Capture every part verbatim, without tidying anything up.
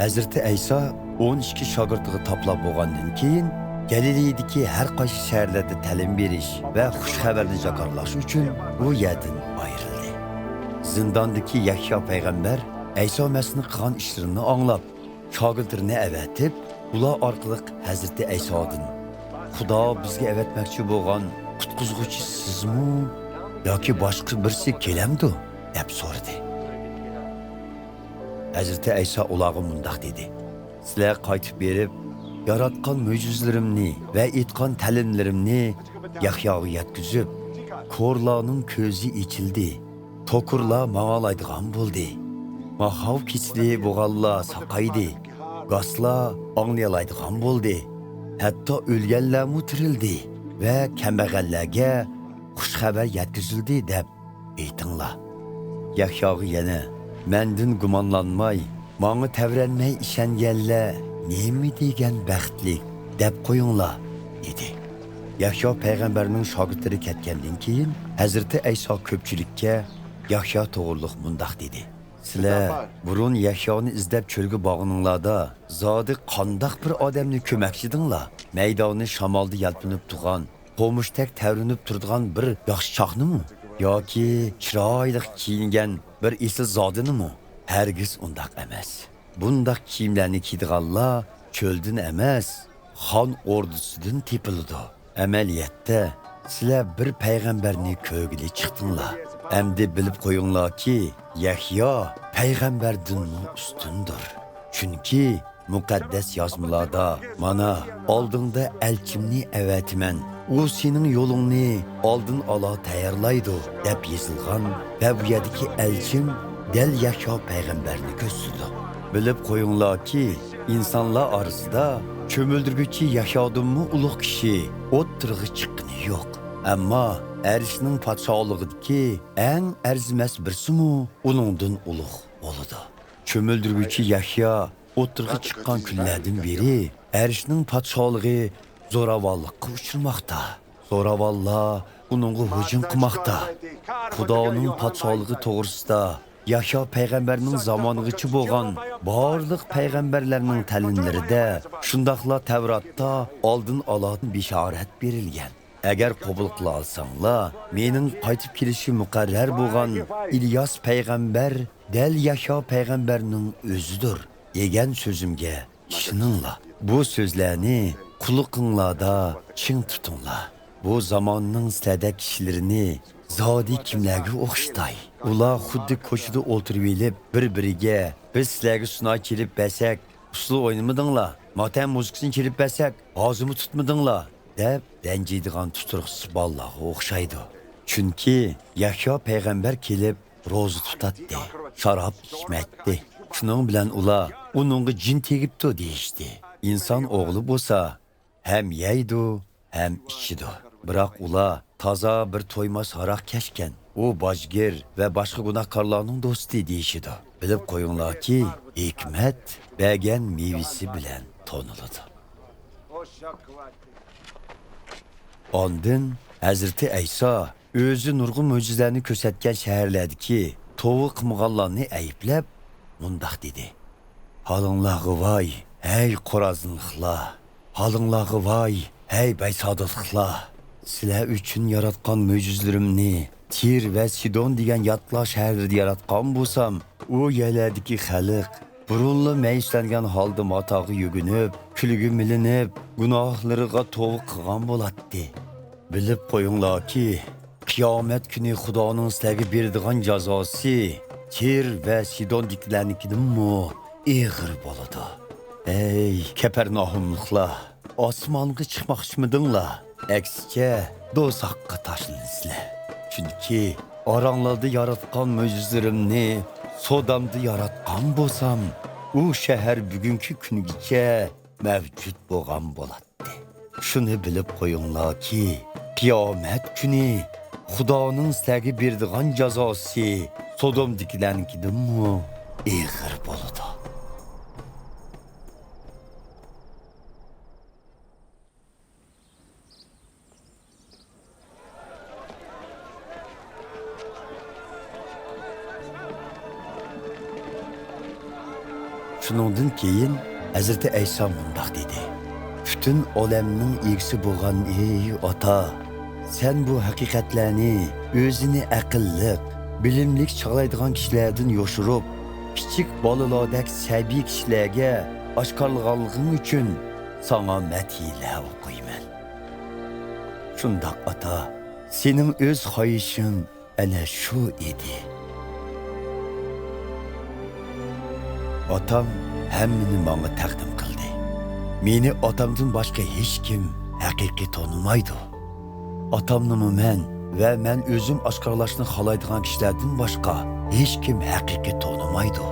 ھەزرىتى ئەيسا ئون ئىككى شاگىرتىغا تاپىلاپ بولغاندىن كېيىن، گەلىلىيىدىكى ھەر قايسى شەھەرلەردە تەلىم بېرىش ۋە خۇش خەۋەرنى جاكارلاش ئۈچۈن بۇ يەردىن ئايرىلدى. زىنداندىكى يەھيا پەيغەمبەر ئەيسا مەسىھنىڭ قىلغان ئىشلىرىنى ئاڭلاپ، شاگىرتلىرىنى ئەۋەتىپ، ئۇلار ئارقىلىق ھەزرىتى ئەيسادىن، «خۇدا بىزگە ئەۋەتمەكچى بولغان قۇتقۇزغۇچى سىزمۇ ياكى باشقا بىرسى كېلەمدۇ؟» دەپ سورىدى. ھەزرىتى ئەيسا ئۇلارغا مۇنداق دېدى: «سىلەر قايتىپ بېرىپ، ياراتقان مۆجىزىلىرىمنى ۋە ئېيتقان تەلىملىرىمنى يەھياغا يەتكۈزۈپ، كورلارنىڭ كۆزى ئېچىلدى، توكۇرلار ماڭالايدىغان بولدى، ماخاۋ كېسىلى بولغانلار ساقايدى، گاسلار ئاڭلىيالايدىغان بولدى، ھەتتا ئۆلگەنلەرمۇ تىرىلدى ۋە كەمبەغەللەرگە خۇش خەۋەر يەتكۈزۈلدى» دەپ ئېيتىڭلار. يەھياغا يەنە، «مەندىن گۇمانلانماي، ماڭا تەۋرەنمەي ئىشەنگەنلەر نېمە دېگەن بەختلىك» دەپ قويۇڭلار، دېدى. يەھيا پەيغەمبەرنىڭ شاگىرتلىرى كەتكەندىن كېيىن، ھەزرىتى ئەيسا كۆپچىلىككە يەھيا توغرۇلۇق مۇنداق دېدى: «سىلەر بۇرۇن يەھيانى ئىزدەپ چۆلگە بارغىنىڭلاردا، زادى قانداق بىر ئادەمنى كۆرمەكچىدىڭلار؟ مەيدانى شامالدا يەلپۈنۈپ تۇرغان، قومۇشتەك تەۋرىنىپ تۇرىدىغان بىر ياخشى چاقنىمۇ؟ ياكى چىرايلىق كىيىنگەن بىر ئېسىل زادىنىمۇ؟ ھەرگىز ئۇنداق ئەمەس. بۇنداق كىيىملەرنى كىيىدىغانلار چۆلدىن ئەمەس، خان ئوردىسىدىن تېپىلىدۇ. ئەمەلىيەتتە، سىلەر بىر پەيغەمبەرنى كۆرگىلى چىقتىڭلار. ئەمدى بىلىپ قويۇڭلاركى، يەھيا پەيغەمبەردىنمۇ ئۈستۈندۇر. چۈنكى مۇقەددەس يازمىلاردا، 'مانا، ئالدىڭدا ئەلچىمنى ئەۋەتىمەن، ئۇ سېنىڭ يولۇڭنى ئالدىن ئالا تەييارلايدۇ' دەپ يېزىلغان ۋە بۇ يەردىكى ئەلچىم دەل يەھيا پەيغەمبەرنى كۆرسىتىدۇ. بىلىپ قويۇڭلاركى، ئىنسانلار ئارىسىدا چۆمۈلدۈرگۈچى يەھيادىنمۇ ئۇلۇغ كىشى ئوتتۇرىغا چىققىنى يوق. ئەمما ئەرشنىڭ پادىشاھلىقىدىكى ئەڭ ئەرزىمەس بىرسىمۇ ئۇنىڭدىن ئۇلۇغ بولىدۇ. چۆمۈلدۈرگۈچى يەھيا ئوتتۇرىغا چىققان كۈنلەردىن بېرى ئەرشنىڭ پادىشاھلىقى زوراۋانلىققا ئۇچرىماقتا. زوراۋانلار ئۇنىڭغا ھۇجۇم قىلماقتا. خۇدانىڭ پادىشاھلىقى توغرىسىدا يەھيا پەيغەمبەرنىڭ زامانىغىچە بولغان بارلىق پەيغەمبەرلەرنىڭ تەلىملىرىدە، شۇنداقلا تەۋراتتا ئالدىن ئالا بېشارەت بېرىلگەن. ئەگەر قوبۇل قىلالىساڭلار، مېنىڭ قايتىپ كېلىشىم مۇقەررەر بولغان ئىلياس پەيغەمبەر دەل يەھيا پەيغەمبەرنىڭ ئۆزىدۇر، دېگەن سۆزۈمگە ئىشىنىڭلار. بۇ سۆزلەرنى قۇلىقىڭلاردا چىڭ تۇتۇڭلار. بۇ زاماننىڭ سىلەردەك كىشىلىرىنى زادى كىملەرگە ئوخشىتاي؟ ئۇلار خۇددى كوچىدا ئولتۇرۇۋېلىپ، بىر-بىرىگە، «بىز سىلەرگە سۇناي چېلىپ بەرسەك، ئۇسسۇل ئوينىمىدىڭلار، ماتەم مۇزىكىسىنى چېلىپ بەرسەك، ھازىمۇ تۇتمىدىڭلار» دەپ رەنجىيدىغان تۇتۇرۇقسىز بالىلارغا ئوخشايدۇ. چۈنكى يەھيا پەيغەمبەر كېلىپ، روزا تۇتاتتى، شاراب ئىچمەيتتى. شۇنىڭ بىلەن ئۇلار، «ئۇنىڭغا جىن تېگىپتۇ» دېيىشتى. ئىنسان ئوغلى بولسا، ھەم يەيدۇ، ھەم ئىچىدۇ. بىراق ئۇلار، «تازا بىر تويماس ھاراقكەشكەن، ئۇ باجگىر ۋە باشقا گۇناھكارلارنىڭ دوستى» دېيىشىدۇ. بىلىپ قويۇڭلاركى، ھېكمەت بەرگەن مېۋىسى بىلەن تونۇلىدۇ. ئاندىن ھەزرىتى ئەيسا ئۆزى نۇرغۇن مۆجىزىلەرنى كۆرسەتكەن شەھەرلەردىكى توۋا قىلمىغانلارنى ئەيىبلەپ، مۇنداق دېدى: «ھالىڭلارغا ۋاي، ھەي خورازىنلىقلار! ھالىڭلارغا ۋاي، ھەي بەيسادىلىقلار! سىلەر ئۈچۈن ياراتقان مۆجىزىلىرىمنى تىر ۋە سىدون دېگەن ياتلار شەھەرلىرىدە ياراتقان بولسام، ئۇ يەرلەردىكى خەلق بۇرۇنلا مەيۈسلەنگەن ھالدا ماتاغا يۈگۈنۈپ، كۈلگە مىلىنىپ، گۇناھلىرىغا توۋا قىلغان بولاتتى. بىلىپ قويۇڭلاركى، قىيامەت كۈنى خۇدانىڭ سىلەرگە بېرىدىغان جازاسى تىر ۋە سىدوندىكىلەرنىڭكىدىنمۇ ئېغىر بولىدۇ. ئەي كەپەرناھۇملۇقلار! ئاسمانغا چىقماقچىمىدىڭلار؟ ئەكسىچە، دوزاخقا تاشلىنىسىلەر. چۈنكى ئاراڭلاردا ياراتقان مۆجىزىلىرىمنى سودامدا ياراتقان بولسام، ئۇ شەھەر بۈگۈنكى كۈنگىچە مەۋجۇت بولغان بولاتتى. شۇنى بىلىپ قويۇڭلاركى، قىيامەت كۈنى خۇدانىڭ سىلەرگە بېرىدىغان جازاسى سودومدىكىلەرنىڭكىدىنمۇ ئېغىر بولىدۇ. شۇنىڭدىن كېيىن ھەزرىتى ئەيسا مۇنداق دېدى: پۈتۈن ئالەمنىڭ ئىگىسى بولغان ئەي ئاتا، سەن بۇ ھەقىقەتلەرنى ئۆزىنى ئەقىللىق، بىلىملىك چاغلايدىغان كىشىلەردىن يوشۇرۇپ، كىچىك بالىلاردەك سەبىي كىشىلەرگە ئاشكارىلىغانلىقىڭ ئۈچۈن ساڭا مەدھىيەلەر ئوقۇيمەن. شۇنداق ئاتا، سېنىڭ ئۆز خاھىشىڭ ئەنە شۇ ئىدى. ئاتام ھەممىنى ماڭا تەقدىم قىلدى. مېنى ئاتامدىن باشقا ھېچكىم ھەقىقىي تونۇمايدۇ. ئاتامنىمۇ مەن ۋە مەن ئۆزۈم ئاشكارىلاشنى خالايدىغان كىشىلەردىن باشقا ھېچكىم ھەقىقىي تونۇمايدۇ.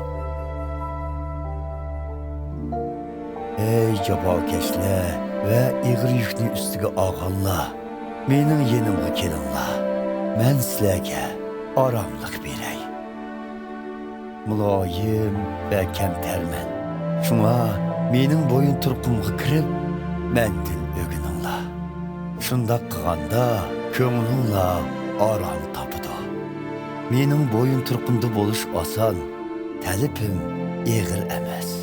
ئەي جاپاكەشلەر ۋە ئېغىر يۈكنى ئۈستىگە ئالغانلار، مېنىڭ يېنىمغا كېلىڭلار، مەن سىلەرگە ئاراملىق بېرەي. مۇلايىم ۋە كەمتەرمەن. شۇڭا مېنىڭ بويۇنتۇرقۇمغا كىرىپ، مەندىن ئۆگىنىڭلار. شۇنداق قىلغاندا كۆڭلۈڭلار ئارام تاپىدۇ. مېنىڭ بويۇنتۇرقۇمدا بولۇش ئاسان، تەلىپىم ئېغىر ئەمەس.